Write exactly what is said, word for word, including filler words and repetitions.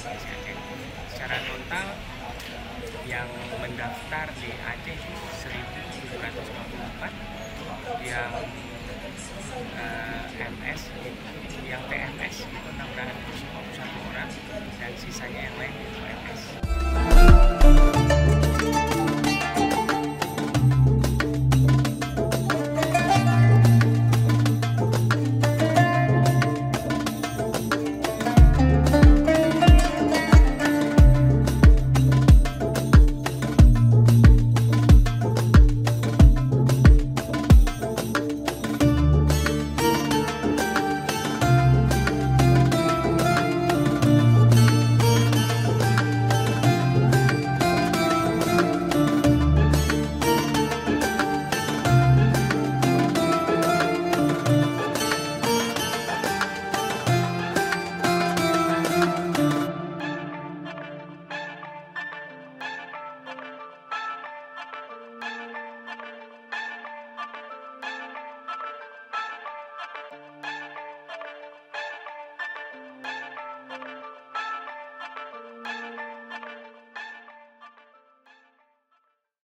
Aceh. Secara total yang mendaftar di Aceh itu seribu tujuh ratus lima puluh empat, yang eh, M S itu, yang T M S itu enam ratus lima puluh satu orang, dan sisanya yang lain